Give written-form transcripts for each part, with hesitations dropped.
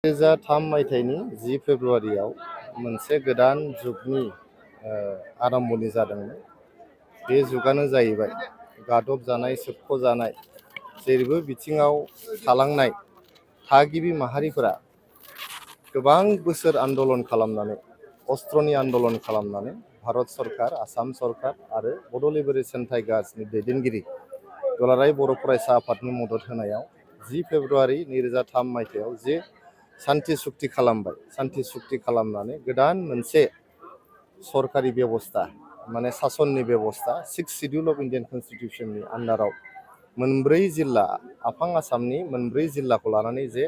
2003 मायथाइनि 10 फेब्रुआरियाव मोनसे गोदान जुगनि आरम्भनि जादोंमोन। बे जुगानो जाहैबाय गादबजानाय, सोबख'जानाय, जेरैबो बिथिङाव थालांनाय थागिबि माहारिफोरा गोबां बोसोर आन्दलन खालामनानै, अस्त्रनि आन्दलन खालामनानै भारत सरकार, आसाम सरकार आरो बड' लिबारेशन टाइगार्सनि दैदेनगिरि दुलाराय बर' फरायसा आफादनि मदद होनायाव 10 फेब्रुआरि 2003 मायथाइयाव जे सान्थि सुक्ति खालामबाय। सान्थि सुक्ति खालामनानै गोदान मोनसे सरकारि बेबस्था माने सासननि बेबस्था 6 शिड्यूल अफ इन्डियान कन्स्टिट्यूशननि आन्डाराव मोनब्रै जिल्ला, आफां आसामनि मोनब्रै जिल्लाखौ लानानै जे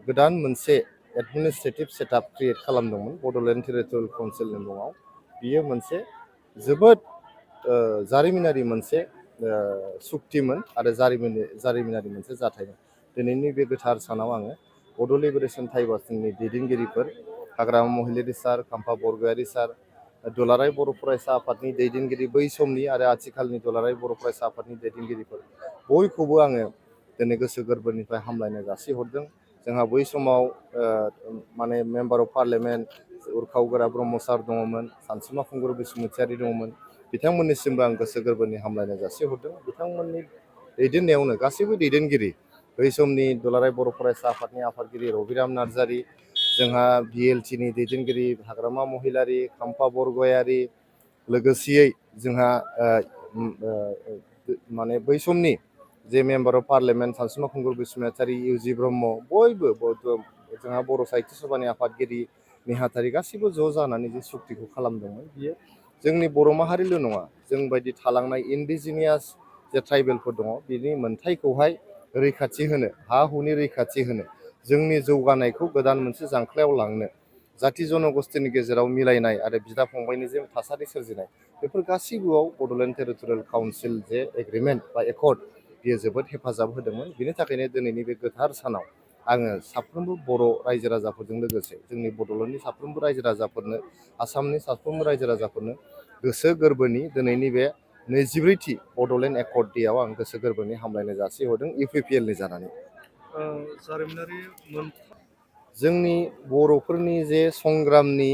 गोदान मोनसे एडमिनिस्ट्रेटिभ सेटआप क्रिएट खालामदोंमोन बड'लेण्ड टेरिटरियेल काउन्सिलनि मुङाव। बियो मोनसे जोबोद जारिमिनारि मोनसे सुक्तिमोन आरो जारिमिनारि मोनसे जाथायमोन। दिनैनि बे गोथार सानाव आङो बड' लिबारेशन टाइगार्सनि दैदेनगिरिफोर हाग्रामा महिलारी सार, खाम्फा बरगयारी सार, दुलाराय बर' फरायसा आफादनि दैदेनगिरि बै समनि आरो आथिखालनि दुलाराय बर' फरायसा आफादनि दैदेनगिरिफोर बयखौबो आङो दिनै गोसो गोरबोनिफ्राय हामलायनाय जासिहरदों। जोंहा बै समाव माने मेम्बार अफ पार्लियामेन्ट उर्खाव गोरा ब्रह्म सार दङमोन, सानसुमा खुंगुर बसुमतारी दङमोन। बिथांमोननिसिमबो आं गोसो गोरबोनि हामलायनाय जासिहरदों। बिथांमोननि दैदेननायावनो गासैबो दैदेनगिरि बै समनि दुलाराय बर' फरायसा आफादनि आफादगिरि रबिराम नार्जारी, जोंहा BLTनि दैदेनगिरि हाग्रामा महिलारी, खाम्फा बरगयारी, लोगोसेयै जोंहा माने बै समनि जे member of parliament Sansuma Khungur Basumatary, UG Brahma, बयबो जोंहा बर' साहित्य सभानि आफादगिरि नेहाथारि गासैबो ज' जानानै जे सुक्तिखौ खालामदोंमोन। बियो जोंनि बर' माहारिल' नङा, जोंबायदि थालांनाय इन्डिजिनियास जे ट्राइबेलफोर दङ बिनि मोन्थायखौहाय रैखाथि होनो, हा हुनि रैखाथि होनो, जोंनि जौगानायखौ गोदान मोनसे जांख्लायाव लांनो, जाति जनगोष्ठीनि गेजेराव मिलायनाय आरो बिदा फंबायनि जे थासारि सोरजिनाय, बेफोर गासैबोआव बड'लेण्ड टेरिटरियेल काउन्सिल जे एग्रिमेन्ट बा एकर्ड बियो जोबोद हेफाजाब होदोंमोन। बिनि थाखायनो दिनैनि बे गोथार सानाव आङो साफ्रोमबो बर' रायजो राजाफोरजों लोगोसे जोंनि बड'लेण्डनि साफ्रोमबो रायजो राजाफोरनो, आसामनि साफ्रोमबो रायजो राजाफोरनो गोसो गोरबोनि दिनैनि बे 24थि बड'लेण्ड एकर्ड डेआव आं गोसो गोरबोनि हामलायनाय जासिहरदों UPPLनि जानानै। जारिमिनारि जोंनि बर'फोरनि जे संग्रामनि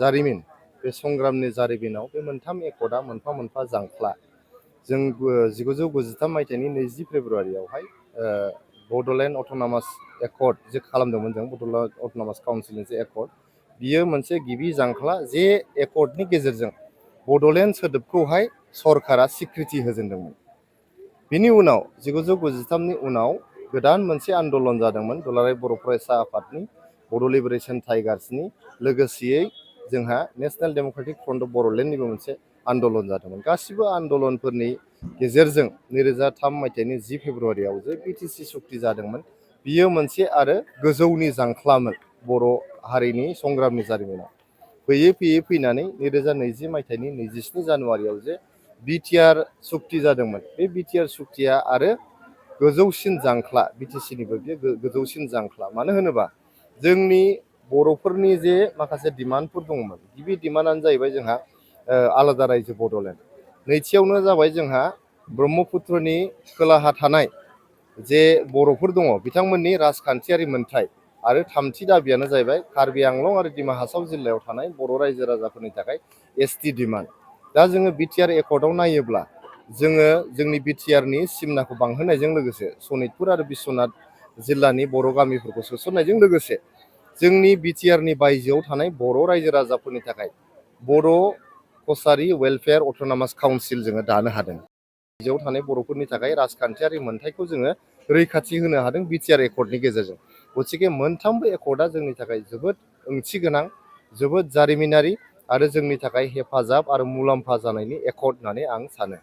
जारिमिन, बे संग्रामनि जारिमिनाव बे मोनथाम एकर्डआ मोनफा मोनफा जांख्ला। जों 1993 मायथाइनि 20 फेब्रुआरियावहाय बड'लेण्ड अट'नमास एकर्ड जे खालामदोंमोन जों, बड'लेण्ड अट'नमास काउन्सिलनि जे एकर्ड, बियो मोनसे गिबि जांख्ला जे एकर्डनि गेजेरजों बड'लेण्ड सोदोबखौहाय सरकारा स्वीकृति होजेनदोंमोन। बिनि उनाव 1993नि उनाव गोदान मोनसे आन्दलन जादोंमोन दुलाराय बर' फरायसा आफादनि, बड' लिबारेशन टाइगार्सनि, लोगोसेयै जोंहा नेशनेल डेम'क्रेटिक फ्रन्ट अफ बड'लेण्डनिबो मोनसे आन्दलन जादोंमोन। गासिबो आन्दलनफोरनि गेजेरजों 2003 मायथाइनि 10 फेब्रुआरियाव जे BTC सुक्ति जादोंमोन, बियो मोनसे आरो गोजौनि जांख्लामोन बर' हारिनि संग्रामनि जारिमिनाव। फैयै फैयै फैनानै 2020 मायथाइनि 27 जानुवारियाव जे BTR सुक्ति जादोंमोन, बे BTR सुक्तिया आरो गोजौसिन जांख्ला, BTCनिबो बे गोजौसिन जांख्ला। मानो होनोबा जोंनि बर'फोरनि जे माखासे डिमान्डफोर दङमोन, गिबि डिमान्डआनो जाहैबाय जोंहा आलादा रायजो बड'लेण्ड। नैथियावनो जाबाय जोंहा ब्रह्मपुत्रनि खोलाहा थानाय जे बर'फोर दङ बिथांमोननि राजखान्थियारि मोन्थाय, आरो थामथि दाबियानो जाहैबाय कार्बि आंलं आरो डिमा हासाव जिल्लायाव थानाय बर' रायजो राजाफोरनि थाखाय ST डिमान्ड। दा जोङो BTR एकर्डआव नायोब्ला जोङो जोंनि BTRनि सिमनाखौ बांहोनायजों लोगोसे सनितपुर आरो बिश्वनाथ जिल्लानि बर' गामिफोरखौ सोसननायजों लोगोसे जोंनि BTRनि बायजोआव थानाय बर' रायजो राजाफोरनि थाखाय बर' कसारि वेलफेयार अट'नमास काउन्सिल जोङो दानो हादों। बायजोआव थानाय बर'फोरनि थाखाय राजखान्थियारि मोन्थायखौ जोङो रैखाथि होनो हादों BTR एकर्डनि गेजेरजों। गतिके मोनथामबो एकर्डआ जोंनि थाखाय जोबोद ओंथि गोनां, जोबोद जारिमिनारि आरो जोंनि थाखाय हेफाजाब आरो मुलाम्फा जानायनि एकर्ड होननानै आं सानो।